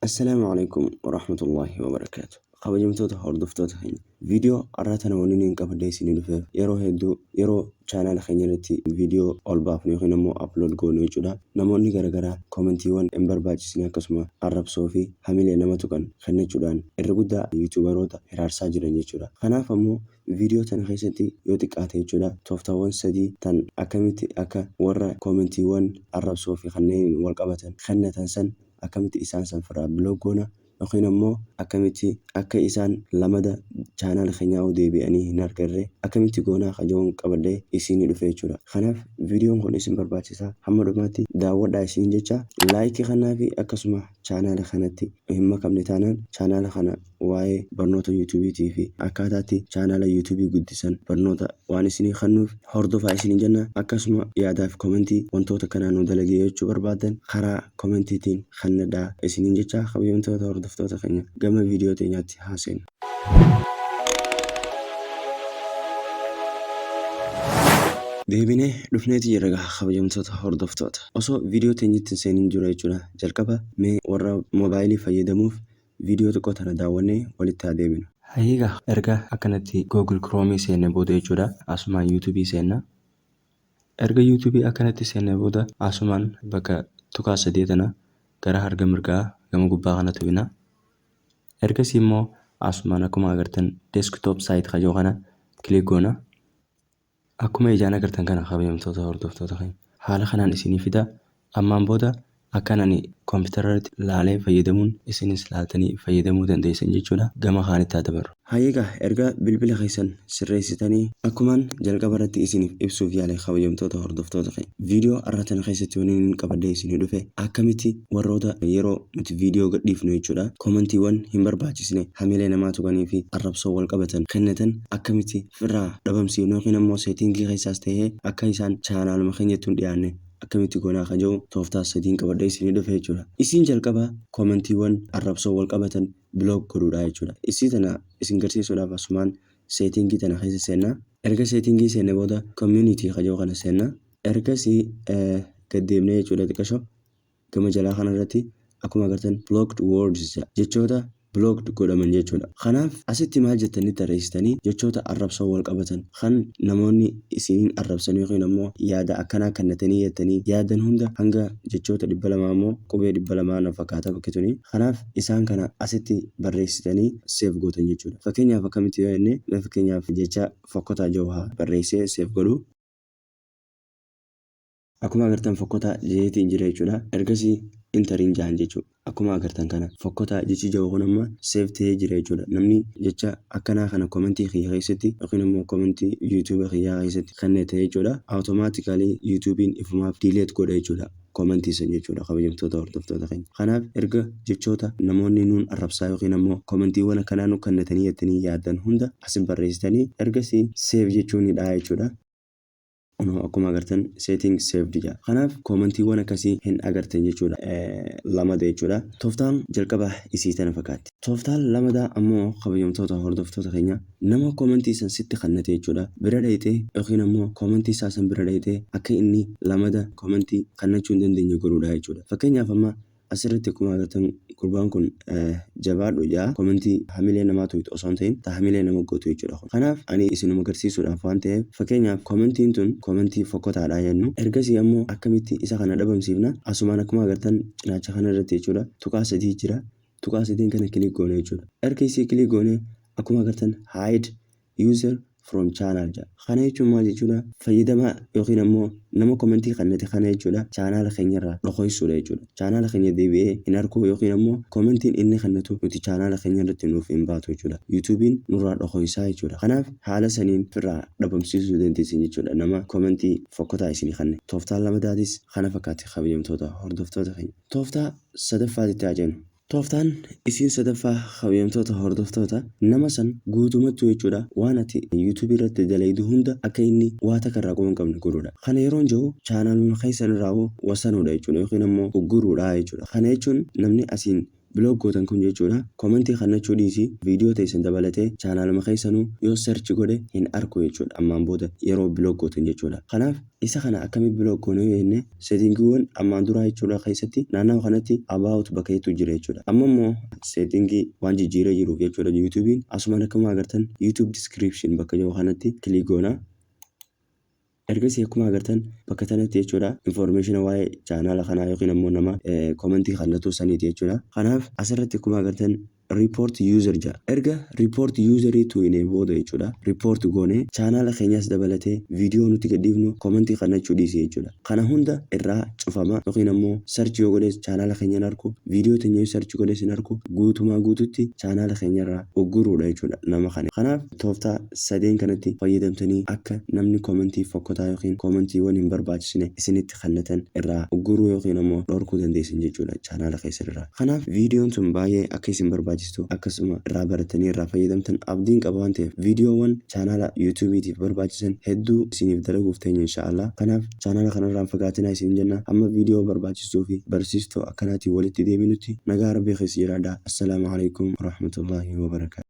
Assalaamu Aleykum Warahmatullaahi Wabarakaatu. Kabajamtoota hordoftoota keenya, viidiyoo har'aa tana wanni nuyin qabadhee isinii dhufeef, yeroo hedduu yeroo chaanaala keenya irratti viidiyoo ol baafnu yookiin ammoo upload goonu jechuudha, namoonni garagaraa koomentiiwwan hin barbaachisne akkasuma arrabsoo fi hamilee nama tuqan kennachuudhaan irra guddaa yuutuubaroota hiraarsaa jiran jechuudha. Kanaaf ammoo viidiyoo tana keessatti yoo xiqqaate jechuudha tooftaawwan sadii tan akkamitti akka warra koomentiiwwan arrabsoo fi kanneeniin wal qabatan kennatan san akkamitti isaan san firraa block goona yookiin ammoo akkamitti akka isaan lamada channel keenyaa'uu deebi'anii hin argarre akkamitti goonaa ka ja'uun qabadhee isiinii dhufe jechuudha. Kanaaf viidiyoon kun isin barbaachisa, hamma dhumaatti daawwadhaa isiniin jecha, like kannaafi akkasuma channel kanatti hin makamne taanaan channel kana waa'ee barnoota yuutuubiitii fi akkaataatti chaanaala yuutuubii guddisan barnoota waan isinii kennuuf hordofaa isiniin jenna. Akkasuma yaadaa fi komentii wantoota kanaa nu dalagee jechuu barbaaddan karaa komentiitiin kennadhaa isiniin jecha, kabajamtoota hordoftoota keenya, gama viidiyoo teenyaatti haa seennu. Deebinee dhufneeti jirra gaa, kabajamtoota hordoftoota. Osoo viidiyoo teenyatti hin seenin dura jechuudha, jalqaba mee warra moobaayilii fayyadamuuf viidiyoo xiqqoo tana daawwannee walitti haa deebinu. Hayyee gaa, erga akkanatti Google Chrome seenne booda jechuudha, asumaan YouTube seenna. Erga YouTube akkanatti seenne booda asumaan bakka tuqaa sadee tana gara harka mirgaa gama gubbaa kana tuqna. Ergasii immoo asumaan akkuma agartan desktop site ka jedhu kana click goona. Akkuma ijaan agartan kana, kabajamtoota hordoftoota keenya, haala kanaan isinii fida. Ammaan booda akkan ani koompitara irratti laalee fayyadamuun isinis laaltanii fayyadamuu dandeessan jechuudha. Gama kaanitti haa dabarru. Hayyee gaa, erga bilbila keessan sirreessitanii, akkumaan jalqaba irratti isiniif ibsuuf yaale, kabajamtoota hordoftoota keenya, viidiyoo har'a tana keessatti waniin qabadhee isinii dhufe akkamitti warroota yeroo nuti viidiyoo gadhiifnu jechuudha komantiiwwan hin barbaachisne, hamilee namaa tuqanii fi arrabsoo wal qabatan kennatan akkamitti ofirraa dhabamsiifnu yookiin ammoo seetiingii keessaas ta'ee akka isaan chaanaaluma keenyatti hin dhiyaanne akkamitti goonaa ka jedhu tooftaa sadiin qabadhee isinii dhufe jechuudha. Isiin jalqaba koomentiiwwan arrabsoo wal qabatan block godhuudha jechuudha. Isii tana isin garsiisuudhaaf asumaan seetiingii tana keessa seenna. Erga seetiingii seenne booda community ka jedhu kana seenna. Ergasii gad deemnee jechuudha, xiqqasho gama jalaa kanarratti akkuma agartan blocked words jedha. Jechoota blocked godhaman jechuudha. Kanaaf asitti maal jettanii tarreessitanii, jechoota arrabsoo wal qabatan kan namoonni isiniin arrabsan yookiin ammoo yaada akkanaa kennatanii jettanii yaadan hunda, hanga jechoota 200 immoo qubee 200 na fakkaata bakki tuni. Kanaaf isaan kana asitti barreessitanii save gootan jechuudha. Fakkeenyaaf akkamitti yoo jenne, mee fakkeenyaaf jecha fokkotaa jiru haa barreessee save godhu. Akkuma agartan fokkotaa jeetiin jira jechuudha. Ergasii enteriin jahan jechuudha. Akkuma agartan kana fokkotaa jechi jiru kun amma save ta'ee jira jechuudha. Namni jecha akkanaa kana komentii kiyya keessatti yookiin immoo komentii YouTube kiyyaa keessatti kenne ta'e jechuudha, automatically YouTube'n ifumaaf delete godha jechuudha komentii san jechuudha, kabajamtoota hordoftoota keenya. Kanaaf erga jechoota namoonni nuun arrabsaa yookiin ammoo komentiiwwan akkanaa nu kennatanii jettanii yaaddan hunda asin barreessitanii ergasii save jechuunidha jechuudha. Kunoo akkuma agartan setting saved jedha. Kanaaf koomentiiwwan akkasii hin agartan jechuudha. Lamada jechuudha. Tooftaan jalqaba isii tana fakkaatti. Tooftaan lamadaa ammoo, kabajamtoota hordoftoota keenya, nama koomentii san sitti kennate jechuudha, bira dhayxee yookiin ammoo koomentii isaa san bira dhayxee akka inni lamada koomentii kennachuu hin dandeenye godhuudha jechuudha. Fakkeenyaaf amma asirratti akkuma agartan gurbaan kun jabaadhu jedha. Komentii hamilee namaa tuqxu osoo hin ta'in ta hamilee nama gootu jechuudha kun. Kanaaf ani isinuma agarsiisuudhaaf waan ta'eef, fakkeenyaaf komentiin tun komentii fokkotaadha jennu. Ergasii ammoo akkamitti isa kana dhabamsiifna? Asumaan akkuma agartan cinaacha kana irratti jechuudha tuqaa sadii jira. Tuqaa sadiin kana click goone jechuudha. Erga isii click goone akkuma agartan hide user from channel jedha. Kana jechuun maal jechuudha? Fayyadamaa yookiin ammoo nama komentii kennate kana jechuudha chaanaala keenyarraa dhokoysuudha jechuudha. Chaanaala keenya deebi'ee hin argu yookiin ammoo komentiin inni kennatu nuti chaanaala keenya irratti nuuf hin baatu jechuudha. YouTube'n nurraa dhokoysaa jechuudha. Kanaaf haala saniin ofirraa dhabamsiisuu dandeessan jechuudha nama komentii fokkotaa isinii kenne. Tooftaan lamadaatis kana fakkaatti, kabajamtoota hordoftoota keenya. Tooftaa sadaffaatitti haa ceenu. Tooftaan isiin sadaffaa, kabajamtoota hordoftoota, nama san guutumattuu jechuudha waan ati YouTube irratti dalaydu hunda akka inni waa takka irraa quba hin qabne godhuudha. Kana yeroon jedhu chaanaaluma keessan irraa wasanuudha jechuudha yookiin ammoo ugguruudha jechuudha. Kana jechuun namni asiin Block gootan kun jechuudha, commentii kannachuu dhiisii, viidiyoo teessan dabalatee chaanaaluma keessanuu yoo search godhe hin arku jechuudha ammaan booda yeroo block gootan jechuudha. Kanaaf isa kana akkamitti block goone yoo jenne, settingiiwwan ammaan duraa jechuudha keessatti naannawa kanatti about bakka jettu jira jechuudha. Amma immoo settingii waan jijjiiree jiruuf jechuudha YouTubeiin, asumaan akkuma agartan YouTube description bakka jiru kanatti click goona. Ergasii akkuma agartan bakka kanatti jechuudha information waa'ee chaanaala kanaa yookiin ammoo nama commentii kallatu saniiti jechuudha. Kanaaf asirratti akkuma agartan report user jedha. Erga report userii tuqnee booda jechuudha, report goone, chaanaala keenyas dabalatee viidiyoo nuti gadhiifnu commentii kannachuu dhiisi jechuudha. Kana hunda irraa cufama yookiin ammoo search yoo godhes chaanaala keenya hin arku, viidiyoo teenya yoo search godhes hin arku, guutumaa guututti chaanaala keenya irraa ugguruudha jechuudha nama kana. Kanaaf tooftaa sadeen kanatti fayyadamtanii akka namni commentii fokkotaa yookiin commentiiwwan hin barbaachisne isinitti kallatan irraa ugguruu yookiin ammoo dhorkuu dandeessan jechuudha chaanaala keessan irraa. Kanaaf viidiyoon sun baay'ee akka isin barbaachistu, akkasuma irraa baratanii irraa fayyadamtan abdiin qaba waan ta'eef, viidiyoowwan chaanaala YouTubeiitiif barbaachisan hedduu isiniif dalaguuf teenya inshaallah. Kanaaf chaanaala kanarraa hin fagaatinaa isin jenna. Hamma viidiyoo barbaachistuu fi barsiistuu akkanaatiin walitti deebinutti nagaa Rabbii keessa jiraadhaa. Assalaamu alaikum warahmatullaahi wabarakaatu.